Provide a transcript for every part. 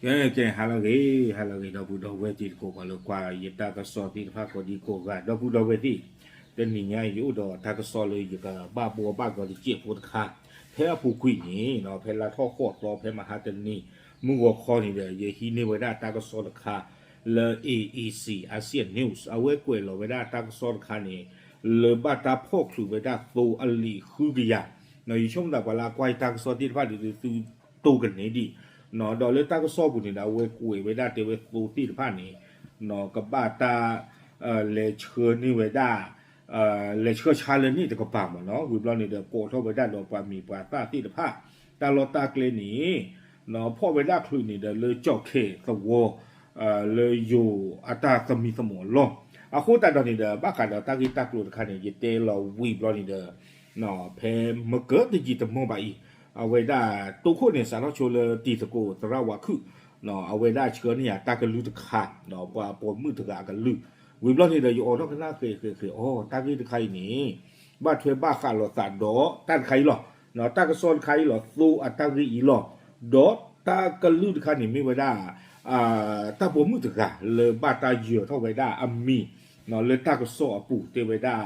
ကဲ ကဲ ဟါလၢအဂ့ၤ ဟါလၢအဂ့ၤ ဒီပုၢ်ဒီဝဲၢ်တံၤသကိး ပှၤလၢကွၢ်ယတၢ်ကစီၣ်သ့ၣ်တဖၣ်ကိးဒံကိးဂၤ ဒီပုၢ်ဒီဝဲၢ်သ့ၣ်, တနံၤညါအံၤ ယအိၣ်ဒီးတၢ်ကစီၣ်လၢယကဘၣ်ဘှီဘၣ်ကီၤတစဲးဖိတခါ, ဖဲအပူၤကွံာ်န့ၣ် ဖဲလါထီၣ်ဃိးသီ ဖဲမဟါတနံၤ မုၢ်ဂီၤခီန့ၣ်ဒီး ယဟံးန့ၢ်ဝဲဒၣ်တၢ်ကစီၣ်တခါ လၢ A E C Asian News အဝဲကွဲးလီၤဝဲဒၣ်တၢ်ကစီၣ်တခါန့ၣ် လၢဘၣ်တၢ်ဖီၣ်ချုးဝဲဒၣ်သိအလံာ်ဃုကယၤ, ယဆိကမိၣ်သးပှၤလၢအကွၢ်ယတၢ်ကစီၣ်သ့ၣ်တဖၣ်ဒီး သုတိၢ်ကန့ၢ်ဒံး, ဒီးလၢတၢ်ကစီၣ်ပူၤန့ၣ်ဒီး အဝဲကွဲးဝဲဒၣ်တဲဝဲသိသ့ၣ်တဖၣ်န့ၣ် ကဘၣ်တၢ် လဲၤဆှၢန့ၢ်ဝဲဒၣ် လဲၤဆှၢဆါလၢန့ၣ်တကပၤမ့ၢ်နီၤ, ဝံၤဘျီန့ၣ်ဒီး ကိးထီၣ်ဝဲဒၣ်ဒီးပှၤမံၤပှၤသၣ်သ့ၣ်တဖၣ်, တၢ်လီၢ်တၢ်ကျဲန့ၣ် ဖီၣ်ဝဲဒၣ်ချုးန့ၣ်ဒီးလၢကၠီၣ်ခဲသဝီ လၢယိၤအတၢ်သမံသမိးအလီၢ်, အဃိသတးဒီးန့ၣ်ဒီး ဘၣ်ဃးဒီးတၢ်ဂ့ၢ်တၢ်ကျိၤတခါန့ၣ် ယတဲလီၤဝံၤဘျီန့ၣ်ဒီး ဖဲမ့ၢ်ကတယံာ်တမီၢ်ဘၣ်အံၤ, အဝဲဒၣ်တိခိၣ်န့ၣ် စးထီၣ်ဆိလၢတံၤသကိးသရၣ်ဝါခုၣ်, အဝဲဒၣ်ဆှၢန့ၢ်ယၤတၢ်ကလုၢ်တခါ, ပှၤပိာ်မုၣ်တဂၤအကလုၢ်, ဝံၤဘျီန့ၣ်ဒီး ယအိးထီၣ်ကနၣ်ဃဲးဃဲးဃဲး အိ တၢ်ဂ့ၢ်တခါအံၤန့ၣ် ဘၣ်ထွဲဘၣ်ဃးလိာ်သးဒီးတၢ်တခါအံၤလီၤ. တၢ်ကစီၣ်တခါအံၤလီၤ သိအတၢ်ဂ့ၢ်အံၤလီၤ. ဒီးတၢ်ကလုၢ်တခါန့ၣ်မ့ၢ်ဝဲဒၣ် တၢ်ပိာ်မုၣ်တဂၤလၢဘၣ်တၢ်ယၢၤထီၣ်ဝဲဒၣ်အမံၤ လၢတၢ်ကစီၣ်အပူၤတဲဝဲဒၣ်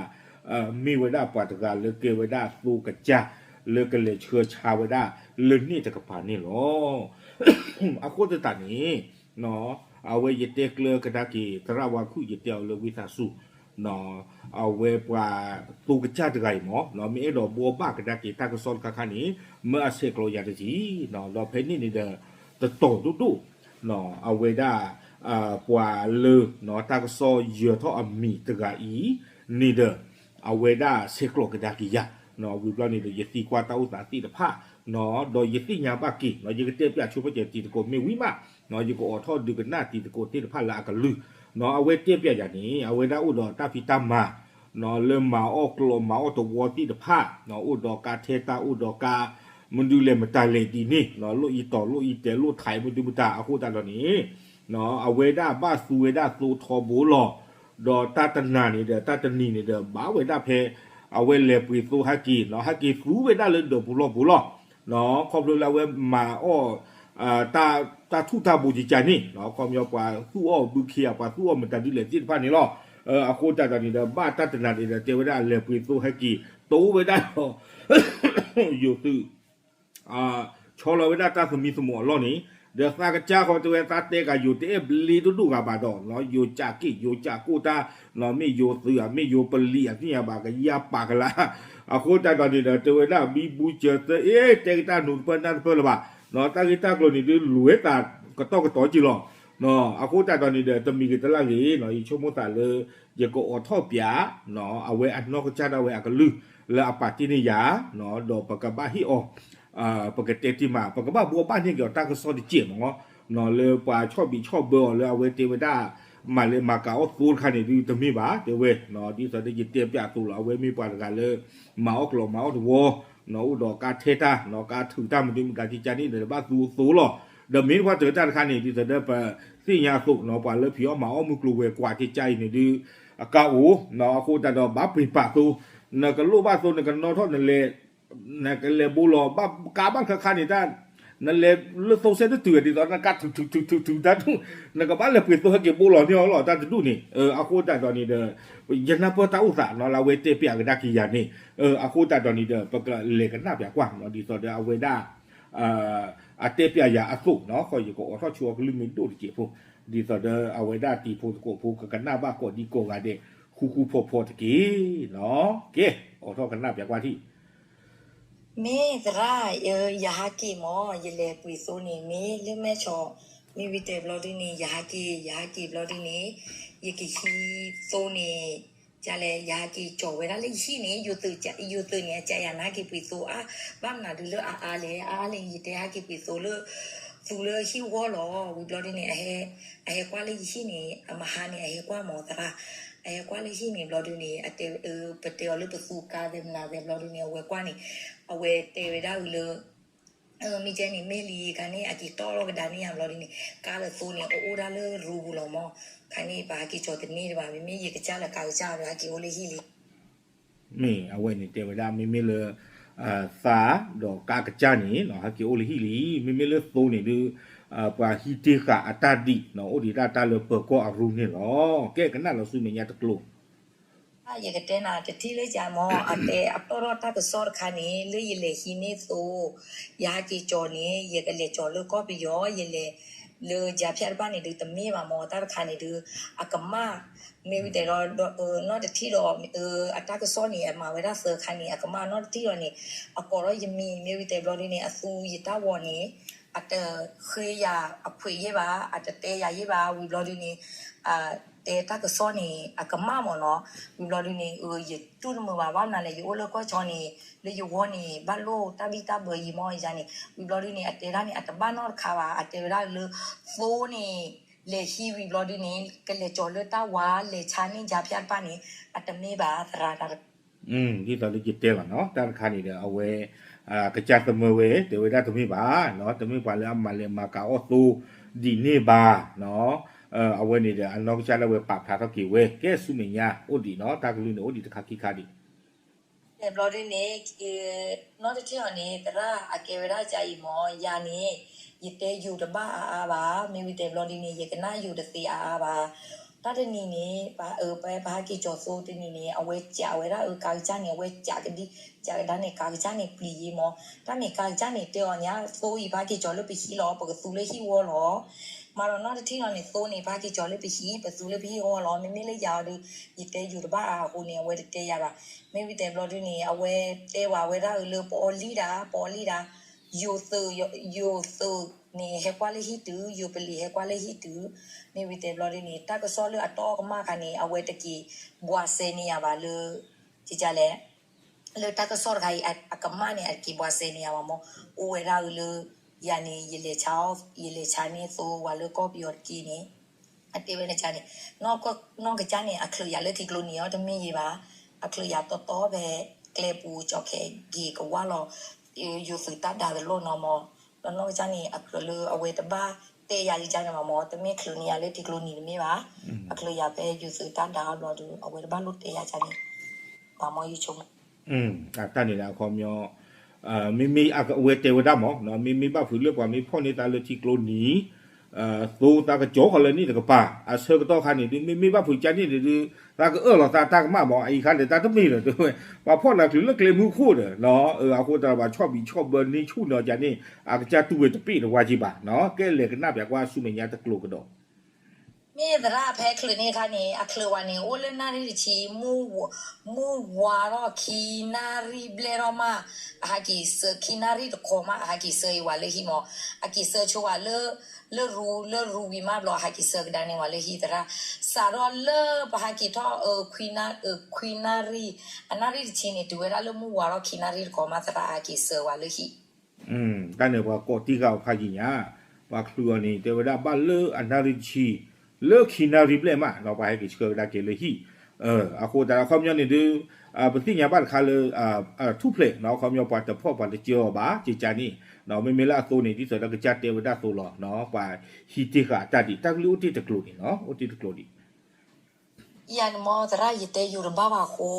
မ့ၢ်ဝဲဒၣ်ပှၤတဂၤလၢကဲဝဲဒၣ်သိကစၢ် လၢကလဲၤဆှၢဆါဝဲဒၣ်လၢန့ၣ်တကပၤန့ၣ်လီၤ. အဃိသတးန့ၣ် အဝဲယတဲကျၢၤကဒါက့ၤ သရၣ်ဝါခုၣ် ယတဲအီၤလၢဝံသးစူၤ အဝဲပှၤသိကစၢ်တဂၤအံၤမ့ၢ် မ့ၢ်အဲၣ်ဒိးဘှီဘၣ်ကဒါက့ၤတၢ်ကစီၣ်တခါခါန့ၣ် မၢအဆဲးကျိးယၤတထံၣ်, ဒီးဖဲန့ၣ်န့ၣ်ဒီး တတီၤဒိၣ်ဒိၣ် အဝဲဒၣ် ပှၤလၢ တၢ်ကစီၣ်ယၢၤထီၣ်အမံၤတဂၤအံၤန့ၣ်ဒီး အဝဲဒၣ်ဆဲးကျိးကဒါက့ၤယၤ, ဝံၤဘျီန့ၣ်ဒီး ယသံကွၢ်တၢ်အိၣ်သးသ့ၣ်တဖၣ် ဒီးယသ့ၣ်ညါဘၣ်က့ၤ ယကတဲပၠးဆိပကဲတံၤသကိးမ့ၢ်ဝံၤမး ယကအိးထီၣ်ဒုးကနၣ်တံၤသကိးသ့ၣ်တဖၣ်လၢအကလုၢ်, အဝဲတဲပၠးယၤန့ၣ် အဝဲဒၣ်အိၣ်ဒီးတၢ်ဖံးတၢ်မၤ လၢမၤအီၣ်ကျိးမၤအီၣ်တဝီသ့ၣ်တဖၣ် အိၣ်ဒီးကါထဲတၢ် အိၣ်ဒီးကါ မနုၤလဲၣ်မတၤလဲၣ်ဒ်န့ၣ် လိၣ်အံၤတီၤလိၣ်အံၤတဲာ်လိၣ်ထးမနုၤမတၤ အဃိသတးဒီးန့ၣ် အဝဲဒၣ်ဘၣ်သူဝဲဒၣ်သိထီဘိလီၤ. ဒီးတၢ်တနၤန့ၣ်ဒီး တၢ်တနံၤန့ၣ်ဒီး ဘၣ်ဝဲဒၣ်ဖဲ အဝဲလဲၤပှ့ၤသိဟဲက့ၤ ဟဲက့ၤသူဝဲဒၣ်လၢဒၢးပူၤလီၢ်ပူၤလီၤ. ခီဖျိလၢအဝဲမၤအီၣ် တၢ်ထူၣ်တၢ်ဘိကကန့ၣ် ခီပညီပှၤသူၣ်အီၣ်ဘုခ့ဧါ ပှၤသူၣ်အီၣ်မတၤဒ်လဲၣ်သ့ၣ်တဖၣ်န့ၣ်လီၤ. အဃိသတးဒီးန့ၣ်ဒီး ဘၣ်တၢ်တနၤန့ၣ်ဒီး တဲဝဲဒၣ်လဲၤပှ့ၤသိဟဲက့ၤ တိဝဲဒၣ်ဒီး ယိၤသုး ဆီလီၤဝဲဒၣ်တၢ်သမံသမိးအလီၢ်န့ၣ် ဒီးသးကစၢ်ဃီတဲဝဲ သးတဲကၤယိၤတအဲၣ်ဘျ့ဒိၣ်ဒိၣ်ဂၤဘၣ်ဒီး ယိၤကးက့ၣ် ယိၤကးကိၣ်တၢ် မ့ၢ်ယိၤသုးဧါ မ့ၢ်ယိၤပလံၤဧါ သ့ၣ်ညါဘၣ်ကယၢ်ပာ်ကလါ အဃိသတးဒီးန့ၣ်ဒီး တဲဝဲဒၣ်မံဘူစၢၤသၢ အ့ တဲကတၢ်နူၤတပၢၢ်နၢ်တပၢၢ်လၢၤဘၣ် တၢ်ဂ့ၢ်တၢ်ကျိၤန့ၣ်ဒုး လဲၤသးကတီၢ်ကတီၤက့ၤလီၤ. အဃိသတးဒီးန့ၣ်ဒီး တမံၤဂ့ၤတလၢ်ဂ့ၤ ယဆိကမိၣ်သးလၢ ယကအိးထီၣ်ပၠး အဝဲအနီၢ်ကစၢ်ဒၣ်ဝဲအကလုၢ် လၢအပာ်တ့ၢ်န့ၢ်ယၤ ဒီးပကဘၣ်ဟ့ၣ်အီၤ ပကတဲတ့ၢ်မး ပကဘၣ်ဘှီဘၣ်န့ၢ်က့ၤအီၤတၢ်ကစီၣ်တစဲးမ့ၢ် လၢပှၤဆီၣ်ဘံးဆီၣ်ဘၢအီၤလၢအဝဲတဲဝဲဒၣ် မၤလဲၤမၤကၤအီၣ်သိတခါန့ၣ်ဒုးတမ့ၢ်ဘၣ် တဲဝဲ ဒ်သိးဒီးယတဲပၠးအသိးလီၤ အဝဲမ့ၢ်ပှၤတဂၤလၢ မၤအီၣ်ကျိးမၤအီၣ်တဝီ အိၣ်ဒီးကါထဲတၢ် ကါထုးတၢ်မနုၤမတၤကကန့ၣ်ဒီး ဘၣ်သူအသိလီၤ. ဒီးမ့ၢ်ပှၤတၢၤတၢ်တခါန့ၣ် ဒ်သိးဒီးပသ့ၣ်ညါအသိး ပှၤလၢဖံးအီၣ်မၤအီၣ်မုၢ်ကျိၤဝဲၤကွာ်ကကအံၤန့ၣ်ဒုး အကါအိၣ် အဃိသတးဒီးဘၣ်ပှ့ၤပာ်သိ နကလိၣ်ဘၣ်သိ နကနီၣ်ထီၣ်နလဲၤ နကလဲၤဘိလီၤ ဘၣ်ကါဘၣ်ခါခါန့ၣ်တၢ် နလဲၤလၢသိစဲတတုၤ ဒ်သိးနကါထုးထုးထုးထုးထုးတၢ်ဒူၣ် နကဘၣ်လဲၤပှ့ၤသိဟဲက့ၤဘိလီၤန့ၢ်အီၤလီၤ တၢ်တဒူၣ်န့ၣ် အဃိသတးဒီးန့ၣ်ဒီး ယနၢ်ပၢၢ်တၢ်အိၣ်သးနီၤ လၢအဝဲတဲပၠးကဒါက့ၤယၤန့ၣ် အဃိသတးဒီးန့ၣ်ဒီး ပကလဲၤကနၣ်ပၠးကွၢ် ဒ်သိးဒီးအဝဲဒၣ် အတဲပၠးယၤအသိးနီၤ ယကအိးထီၣ်ဆိအကလုၢ်မ့ၢ်ဒိၣ်တစဲးဖိ ဒ်သိးဒီးအဝဲဒၣ်တံၤဖိသကိးဖိ ကကနၣ်ဘၣ်ကိးဒံကိးဂၤဒဲး ဃူဃူဖိးဖိးတက့ၢ်နီၤ ကဲ အိးထီၣ်ကနၣ်ပၠးကွၢ်ထံၣ် မ့ၢ်သရၣ် ယဟးက့ၤမ့ၢ် ယလဲၤပှ့ၤသိန့ၣ် မ့ၢ်လၢမဲၢ်ဆီး မ့ၢ်ဝံၤတဲာ်ဘျီဒုန့ၣ် ယဟးက့ၤ ယဟးက့ၤဘျီဒုန့ၣ် ယကဟံးသိန့ၣ် ကလဲၣ် ယဟးက့ၤကၠီၤဝဲဒၣ်လၢယဟံၣ်န့ၣ် ယိၤသုးန့ၣ် အကးယၤနဟးက့ၤပှ့ၤသိအါ ဘၣ်မနုၤဒုလၢအါအါလဲၣ် အါအါလဲၣ် ယတဲဟးက့ၤပှ့ၤသိလၢ သူလၢဟံၣ်ဝီလီၤ ဝံၤဘျီဒုန့ၣ် အဟဲကွၢ်လၢယဟံၣ်န့ၣ် အမဟါန့ၣ် အဟဲကွၢ်မ့ၢ်သရၣ် အဟဲကွၢ်လၢဟံၣ်န့ၣ်ဘျီဒုန့ၣ် ပတဲအီၤလၢပသူကါသဲးမနုၤသဲးဘျီဒုန့ၣ် အဝဲကွၢ်န့ၣ် အဝဲတဲဝဲဒၣ်အုးလၢ မ့ၢ်ကဲန့ၣ် မ့ၢ်လံခါန့ၣ် အက့ၤတီၢ်လီၤကဒါန့ၢ်ယၤဘျီဒုန့ၣ် ကါလၢသိန့ၣ် အအိၣ်ဒၣ်လၢရူပူၤလီၤမ့ၢ် ခါန့ၣ် ပဟးက့ၤကၠီၤတန့ၢ်တဘၣ် မ့မ့ၢ်ယကစၢ်လၢကါကစၢ်ဒီး ဟးက့ၤအိၣ်လၢဟံၣ်လံ မ့ၢ်အဝဲန့ၣ်တဲဝဲဒၣ် မ့မ့ၢ်လၢ သးဒီးကးကစၢ်န့ၣ် ဟဲက့ၤအိၣ်လၢဟံၣ်လံ. မ့မ့ၢ်လၢသိန့ၣ်ဒုး ပှၤဟံးတ့ဃာ်အတၢ်ဒံး အိၣ်ဒံးဒၣ်တၢ်လၢပၢၤကီၢ်အရူန့ၣ်လီၤ. ကဲကနၣ်လီၤဆူမဲာ်ညါတကျိၤ ယကတဲနၤတထံၣ်လၢကမ့ၢ် အတဲအတီၢ်ထီၣ်တၢ်ကစီၣ်တခါန့ၣ် လၢယလဲၤဟံးန့ၢ်သိ ယဟဲက့ၤကၠီၤန့ၣ် ယကလဲၤကၠီၤလၢကီၢ်ပယီၤ ယလဲၤလၢကၠါဖၠၣ်တဖၣ်န့ၣ်ဒုး တမ့ၢ်ဘၣ်မ့ၢ် တၢ်တခါန့ၣ်ဒုး အကမၣ် မ့ၢ်ဝံၤတဲဒီး နီၢ်တထံၣ်ဒီး အတၢ်ကစီၣ်န့ၣ် အမၤဝဲဒၣ်သၢခါန့ၣ် အကမၣ်နီၢ်တထံၣ်ဒီးန့ၣ် အကိးထီၣ်ယမံၤ မ့ၢ်ဝံၤတဲဘျီဒုန့ၣ် အသူယတၢ်ဝီၤန့ၣ် အတဃ့ယၤအခွဲးယဲၢ်ဘၣ် အတတဲယၤယဲၢ်ဘၣ် ဝံၤဘျီဒုန့ၣ် တဲတၢ်ကစီၣ်န့ၣ် အကမၣ်မ့ၢ်နီၤ ဝံၤဘျီဒုန့ၣ် ယတူၢ်တမုာ်ဘၣ် ဘၣ်မနုၤလဲၣ် ယအိၣ်လၢကီၢ်ကၠီန့ၣ် လၢယဂီၢ်န့ၣ် ဘၣ်လိၣ်တၢ်ဘံၣ်တၢ်ဘၢယံၤမ့ၢ်ယၤန့ၣ် ဝံၤဘျီဒုန့ၣ် အတဲဒၣ်န့ၣ် အတဘၣ်နီတခါဘၣ် အတဲဝဲဒၣ်လၢ သိန့ၣ် လဲၤဟံးဝံၤဘျီဒုန့ၣ် ကလဲၤကၠီၤလၢတၢ်ဝါ လဲၤဆါန့ၢ်ကၠါဖၠၣ်တဖၣ်န့ၣ် အတမ့ၢ်ဘၣ်သရၣ်တၢ် ဒ်သိးလၢယတဲလီၤနီၤ တၢ်တခါန့ၣ်ဒီး အဝဲ ကစၢ်သမၢဝဲ တဲဝဲဒၣ်တမ့ၢ်ဘၣ်နီၤ တမ့ၢ်ပှၤလၢအမၤလဲၤမၤကၤအီၣ်သိဒ်န့ၣ်ဘၣ်နီၤ အဝဲန့ၣ်ဒီး အနီၢ်ကစၢ်ဒၣ်ဝဲပာ်ဖျါထီၣ်က့ၤဝဲ ကဲဆူမဲာ်ညါအိၣ်ဒံးနီၤ တၢ်ကလုၢ်န့ၣ်အိၣ်ဒံးတခါခံခါဒံး တဲဘျီဒုန့ၣ် နီၢ်တထံၣ်အီၤန့ၣ် သရၣ်အကဲဝဲဒၣ်ကါအံၤမ့ၢ် ယၤန့ၣ် ယတဲယိၤတဘၣ်အါအါဘၣ် မ့ၢ်ဝံၤတဲဘျီဒုန့ၣ် ယကနၣ်ယိၤတသ့အါအါဘၣ် တၢ်တနံၤန့ၣ် ပဟဲက့ၤကၠီၤသိတနံၤန့ၣ် အဝဲကးဝဲဒၣ်အကါကစၢ်န့ၣ် အဝဲကးကဒံ ကးကဒါန့ၣ် ကါကစၢ်န့ၣ်ပျံၤယံၤမ့ၢ် တၢ်မ့ၢ်ကါကစၢ်န့ၣ် တဲအီၤညါ သိအံၤပဟဲက့ၤကၠီၤလၢပဟံၣ်လီၤ ပကသူလၢဟံၣ်ဝီလီၤ မၤဒီးနီၢ်တထံၣ်လီၤန့ၣ် သိန့ၣ် ပဟဲက့ၤကၠီၤလၢပဟံၣ် ပသူလၢပဟံၣ်ဝီလီၤ မ့မ့ၢ်လၢယၤအီၤဒုး ယတဲယိၤတဘၣ်အါအဃိန့ၣ် အဝဲတတဲယၤဘၣ် မ့ၢ်ဝံၤတဲဘျီဒုန့ၣ် အဝဲတဲဝဲဒၣ်အၢလၢပအီၣ်လံဒၣ် ပအီၣ်လံဒၣ် ယိၤသုး ယိၤသုးန့ၣ် ဟဲကွၢ်လၢဟံၣ်တုၤ ယိၤပလံၤဟဲကွၢ်လၢဟံၣ်တုၤ မ့ၢ်ဝံၤတဲဘျီဒုန့ၣ် တၢ်ကစီၣ်လၢအတီၢ်ကမၣ်ခါန့ၣ် အဝဲတက့ၤဘှးစဲန့ၢ်ယၤဘၣ်လၢ ကလဲၣ် လၢတၢ်ကစီၣ်တခါအံၤ အကမၣ်န့ၣ် အတက့ၤဘှးစဲန့ၢ်ယၤဘၣ်မ့ၢ် အိၣ်ဝဲဒၣ်အၢလၢ ယၤန့ၣ် ယလဲၤဆါ ယလဲၤဆါန့ၢ်သိဝဲလၢကီၢ်ပယီၤတက့ၢ်န့ၣ် အတဲဝဲန့ၣ်ကါန့ၣ် နီၢ်ကစၢ်န့ၣ် အချုးယၤလၢထံကျိနံၤအီၤတမ့ၢ်ယံၤဘၣ် အချုးယၤတီတီဖဲ ကျဲပူၤကၠီခဲက့ၤကဝၢ်လီၤ ယိၤသုးတၢ်ဒါတလိၣ်နီၤမ့ၢ် ဒီးနီၢ်ကစၢ်န့ၣ် အချုးလၢအဝဲတဘၣ်တဲယၤလံကါန့ၣ်ဘၣ်မ့ၢ် တမ့ၢ်ချုးန့ၢ်ယၤလၢထံကျိနံၤတမ့ၢ်ဘၣ် အချုးယၤဖဲယိၤသုးတၢ်ဒါအီၤဘျီဒီး အဝဲတဘၣ်လိၣ်တဲယၤကါန့ၣ် ဘၣ်မ့ၢ်ယဆိကမိၣ် တၢ်န့ၣ်လၢအခီပညီ မ့မ့ၢ်အဝဲတဲဝဲဒၣ်မ့ၢ် မ့မ့ၢ်ဘၣ်ဖုးလၢပှၤမ့ၢ်ဖီၣ်န့ၢ်သးလၢထံကျိနံၤ သိသးကကၠီဃီလၢန့ၣ်တကပၤ အဆၢကတီၢ်ခါန့ၣ်ဒုး မ့မ့ၢ်ဘၣ်ဖုးကါန့ၣ်ဒုး သးကအၢၣ်လီၤသးတၢ်ကမၣ်မ့ၢ် အအံၤခါဒီး တၢ်တမ့ၢ်လၢၤ တဲဝဲ ပှၤဖီၣ်နၤချုးလၢကျဲမုၢ်ခိၣ်ဒီး အဃိသတးဒီး ပှၤဆီၣ်ဘံးဆီၣ်ဘၢန့ၢ်ဆူၣ်န့ၢ်ကါန့ၣ် အကစၢ်တူၢ်ဝဲတပ့ၢ်တဝါက့ဘၣ် ကဲလဲၤကနၣ်ပျးကွၢ်ဆူမဲာ်ညါတကျိၤကဒီး မ့ၢ်သရၣ်ဖဲချုးန့ၢ်အခါန့ၣ် အချုးဝဲန့ၣ် အိၣ်လၢနၣ်ရံၣ်တဆံ မုၢ်ဝါထီၣ်ခံနၣ်ရံၣ်ဘျဲၣ်ထီၣ်မး အဟဲက့ၤဆှၢခံနၣ်ရံၣ်တခီမး အဟဲက့ၤဆှၢအံၤဝဲလၢဟံၣ်မး အက့ၤဆှၢဆိဝဲလၢ လၢရူ လၢရူဝံၤမးဘျီ အဟဲက့ၤဆှၢကဒါန့ၢ်ဝဲလၢဟံၣ်သရၣ် စးထီၣ်လၢပဟဲက့ၤထီၣ် ခွံနၣ်ရံၣ် အနၣ်ရံၣ်တဆံန့ၣ် တုၤဝဲဒၣ်လၢမုၢ်ဝါထီၣ်ခံနၣ်ရံၣ်တခီမး သရၣ်အဟဲက့ၤဆှၢဝဲလၢဟံၣ် တၢ်န့ၣ်ပှၤကိးတံၢ်ဃာ်အီၤဖးယံၤညါ, ပှၤချုးအီၤန့ၣ် တဲဝဲဒၣ်ဘၣ်လၢအနၣ်ရံၣ်တဆံ, လၢခံနၣ်ရံၣ်ဘျဲၣ်မး ပှၤဟဲက့ၤဆှၢကဒါက့ၤလၢဟံၣ်, အဃိသတးဒီးအခီပညီန့ၣ်ဒုး ပသ့ၣ်ညါဘၣ်တခါလၢ ထူၣ်ဖျဲး အခီပညီပှၤတဖီၣ်ပှၤတစၢအီၤဘၣ် ကကါန့ၣ်, မ့မ့ၢ်လၢအသိန့ၣ် ဒ်သိးဒီးကစၢ်တဲဝဲဒၣ်သိးလီၤ, ပှၤဟံးတ့ၢ်ဃာ်အတၢ်ဒံး တၢ်ကလုၢ်အိၣ်တ့ၢ်တကျိၤန့ၣ်လီၤ, အိၣ်တ့ၢ်တကျိၤဒံး ယၤန့ၣ်မ့ၢ်သရၣ် ယတဲယိၤတဘၣ်ဘၣ်အဃိ,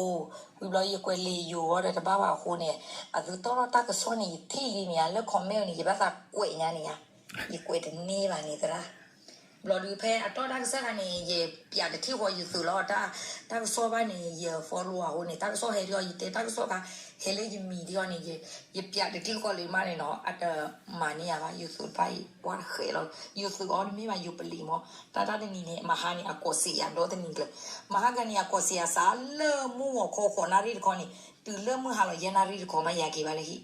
ဝံၤဘျီယကွဲးလံာ်ယိၤအီၤဒီးတဘၣ်ဘၣ်အဃိန့ၣ်, အသုတီၢ်ထီၣ်တၢ်ကစီၣ်န့ၣ် ယထံၣ်လံန့ၣ်ဧါ, လၢ comment န့ၣ် ယဘၣ်သးကွဲးညါန့ၣ်ဧါ, ယကွဲးတန့ၢ်ဘၣ်န့ၣ်သရၣ်, ဘျီဒုးဖဲအတီၢ်တၢ်ကစီၣ်ခါန့ၣ် ယပျးတထံၣ်ဃီယသုးလီၤ, တၢ်ကစီၣ်ဘၣ်န့ၣ် ယ follow အဃိန့ၣ် တၢ်ကစီၣ်ဟဲဒ်အီၤ ယတဲတၢ်ကစီၣ်ခါ ဟဲလၢယမံၤဒ်အီၤန့ၣ် ယပျးတထံၣ်ဃီလၢမးန့ၣ်နီၤ, အတမၤန့ၢ်ယၤဘၣ်, ယသုးတဖၣ်အံၤ ပှၢ်တဃဲးလီၤ, ယသုးအီၤတမ့ၢ်ဘၣ် ယိၤပလံၤမး, တၢ်တၢ်တနံၤန့ၣ် မဟါန့ၣ် အကိးစ့ၢ်ယၤဒီတနံၤကျၢၤ, မဟါဂၤန့ၣ် အကိးစ့ၢ်ယၤစးလၢမုၢ်ဂီၤခီဃိးနၣ်ရံၣ်တခီန့ၣ်, တုၤလၢမုၢ်ဟါလီၤယဲၢ်နၣ်ရံၣ်တခီမး ယဟဲက့ၤဘၣ်လၢဟံၣ်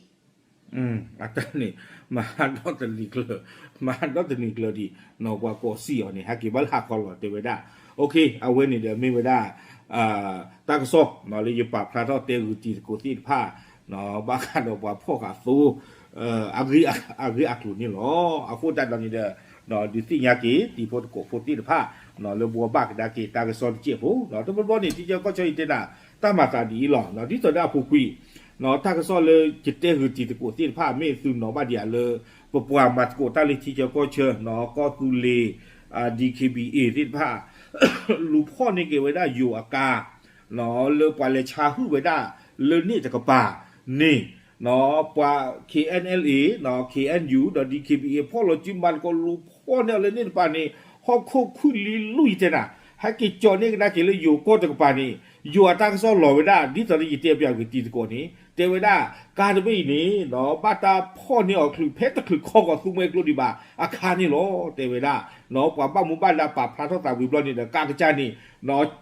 အတၢ်န့ၣ် မဟါဒီတနံၤကျၢၤ, မဟါဒီတနံၤကျၢၤဒံး, နီၢ်ပှၤကိးစ့ၢ်အီၤန့ၣ် ဟဲက့ၤဘၣ်လၢဟါခီလီၤ တဲဝဲဒၣ်, အဝဲန့ၣ်ဒီးမ့ၢ်ဝဲဒၣ် တၢ်ကစီၣ် လၢယပာ်ဖျါထီၣ်တဲဂုာ်တံၤသကိးသ့ၣ်တဖၣ်, ဘၣ်ဃးဒီးပှၤဖီၣ်ဃာ်သိ အဂ့ၢ်အကျိၤန့ၣ်လီၤ. အဃိသတးဒီးန့ၣ်ဒီး ဒုးသ့ၣ်ညါက့ၤ တံၤဖိသကိးဖိသ့ၣ်တဖၣ် လၢဘှီဘၣ်ကဒါက့ၤတၢ်ကစီၣ်တစဲးဖိ တဘျီဘျီန့ၣ် ထံဆၢကီၢ်ဆၢယတဲနၤ တၢ်မၤသးဒ်အံၤလီၤ. ဒ်သိးဒီးအပူၤကွံာ် တၢ်ကစီၣ်လၢယတဲဂုာ်တံၤသကိးသ့ၣ်တဖၣ် မ့ၢ်သုနီၤဘၣ်ဒံးဧါလၢ ပပှၤမၤသကိးတၢ်လၢထံဆၢကီၢ်ဆၢ ကီၢ်သူလ့ၤ DKBA သ့ၣ်တဖၣ် လူၤဖီၣ်န့ၢ်က့ၤဝဲဒၣ်ယိၤအကါ လၢပှၤလဲၤဆါဟုၣ်ဝဲဒၣ်လၢန့ၣ်တကပၤန့ၣ် ပှၤ K N L A, K N U ဒီး D K B A ဖီၣ်လီၤစုမၤသကိးလူၤဖီၣ်န့ၢ်အီၤလၢန့ၣ်တဖၣ်န့ၣ် ဟီၣ်ခိၣ်ခုၣ်လံလူၢ်ယတဲနၤ, ဟဲက့ၤကၠီၤန့ၢ်ကဒါက့ၤလၢယိၤကီၢ်တကပၤန့ၣ် ယိၤအတၢ်ကစီၣ်လီၤဝဲဒၣ် ဒ်သိးဒီးယတဲပၠးကွံာ်တံၤသကိးန့ၣ် တဲဝဲဒၣ် ကါတဘ့ၣ်အံၤန့ၣ် ဘၣ်တၢ်ဖီၣ်န့ၢ်အီၤချုး ဖဲတချုးခီကီၤသူမှဲကျိဒံးဘၣ်အခါန့ၣ်လီၤ. တဲဝဲဒၣ် ပှၤဘၣ်မူဘၣ်ဒါပာ်ဖျါထီၣ်သးဝံၤဘျီန့ၣ်ဒီး ကါကစၢ်န့ၣ်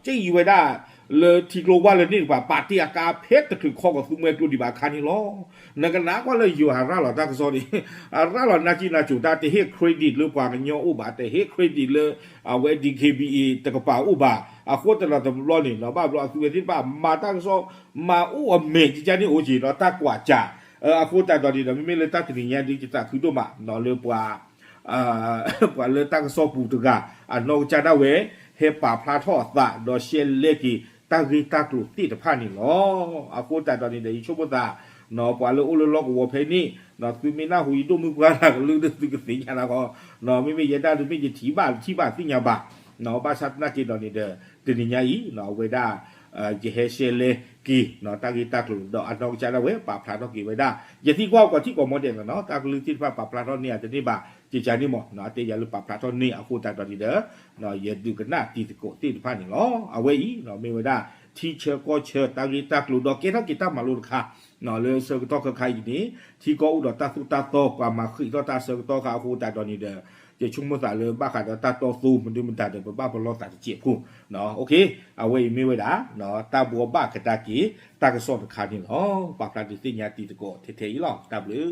က့ၣ်အံၤဝဲဒၣ် လၢထံကျိဝါလၢန့ၣ်တကပၤ ပာ်တ့ၢ်အကါဖဲတချုးခီကီၤသူမှဲကျိဒံးဘၣ်အခါန့ၣ်လီၤ. နကနၣ်ကွၢ်လၢယိၤဟးရၣ်လီၤတၢ်ကစီၣ်န့ၣ် အရၣ်လီၤနါကံနါစိၤတၢ် တဟ့ၣ် credit လၢပှၤကညီအိၣ်ဘၣ်, တဟ့ၣ် credit လၢအဝဲ D K B A တကပၤအိၣ်ဘၣ်. အဃိသတးဒီးတဘျီန့ၣ် ဘၣ်ဘျီအသုဝဲသ့ၣ်တဖၣ်မၤတၢ်ကစီၣ် မၤအိၣ်အမဲာ်ကကါန့ၣ်အိၣ်က့ၤဒီးတၢ်ကွၢ်စၢ်. အဃိသတးဒီးန့ၣ်ဒီး မ့မ့ၢ်လၢတၢ်တနံၤညါဒ်ယသးခုဒိၣ်မးလၢပှၤ ပှၤလၢတၢ်ကစီၣ်ပူၤတဂၤ အနီၢ်ကစၢ်ဒၣ်ဝဲ ဟဲပာ်ဖျါထီၣ်အသး ဒီးရှဲလဲက့ၤတၢ်ဂ့ၢ်တၢ်ကျိၤသ့ၣ်တဖၣ်န့ၣ်လီၤ. အဃိသတးဒီးန့ၣ်ဒီး ယဆိကမိၣ်သး ပှၤလၢအိၣ်လၢလီၢ်ကဝီၤဖဲန့ၣ် သုမ့ၢ်နၢ်ဟူယဒိၣ်မုၢ်ပှၢ်တၢ်ကလုၢ်ဒီး သုကသ့ၣ်ညါနၤဃီ, မ့မ့ၢ်ယဲဒၣ်ဒုးမ့ၢ်ယထံၣ်ဘၣ်တထံၣ်ဘၣ်သ့ၣ်ညါဘၣ်. ဘၣ်ဆၣ်သနာ်က့ဒီးန့ၣ်ဒီး တနံၤညါအံၤ အဝဲဒၣ် ယဟဲရှဲလဲက့ၤ တၢ်ဂ့ၢ်တၢ်ကျိၤ ဒီးအနီၢ်ကစၢ်ဒၣ်ဝဲပာ်ဖျါထီၣ်က့ၤဝဲဒၣ် ယသံကွၢ်ကွၢ်ထံၣ်ကိးမံၤဒဲးနီၤ တၢ်ကလုၢ်သ့ၣ်တဖၣ်ပာ်ဖျါထီၣ်န့ၢ်အတန့ၢ်ဘၣ် ကကါန့ၣ်မး အတဲယၤလၢပာ်ဖျါထီၣ်န့ၢ်အဃိသတးဒီးန့ၣ်ဒီး ယဒုးကနၣ်တံၤသကိးသ့ၣ်တဖၣ်န့ၣ်လီၤ. အဝဲအံၤ မ့ၢ်ဝဲဒၣ် ထံဆၢကီၢ်ဆၢတၢ်ဂ့ၢ်တၢ်ကျိၤ ဒီးကဲထီၣ်က့ၤတၢ်မၤလိတခါ လၢဆၢကတီၢ်ခဲခါအံၤန့ၣ် ထံကီၢ်အိၣ်ဒီးတၢ်သိၣ်တၢ်သီ ပှၤမၤဃံးထီၣ်တၢ်ဆၢကတီၢ်ခါအဃိသတးဒီးန့ၣ်ဒီး ယဆိကမိၣ်သးလၢဘၣ်ဃးဒီးတၢ်တီသိမနုၤမတၤဒီး ပဘၣ်ပလီၢ်သးတစဲးဖိ အဝဲအံၤမ့ၢ်ဝဲဒၣ် တၢ်ဘှီဘၣ်ကဒါက့ၤ တၢ်ကစီၣ်တခါန့ၣ်လီၤ. ပာ်ဖျါဒုးသ့ၣ်ညါတံၤသကိးထဲထဲအံၤလီၤ. တၢ်ဘျုး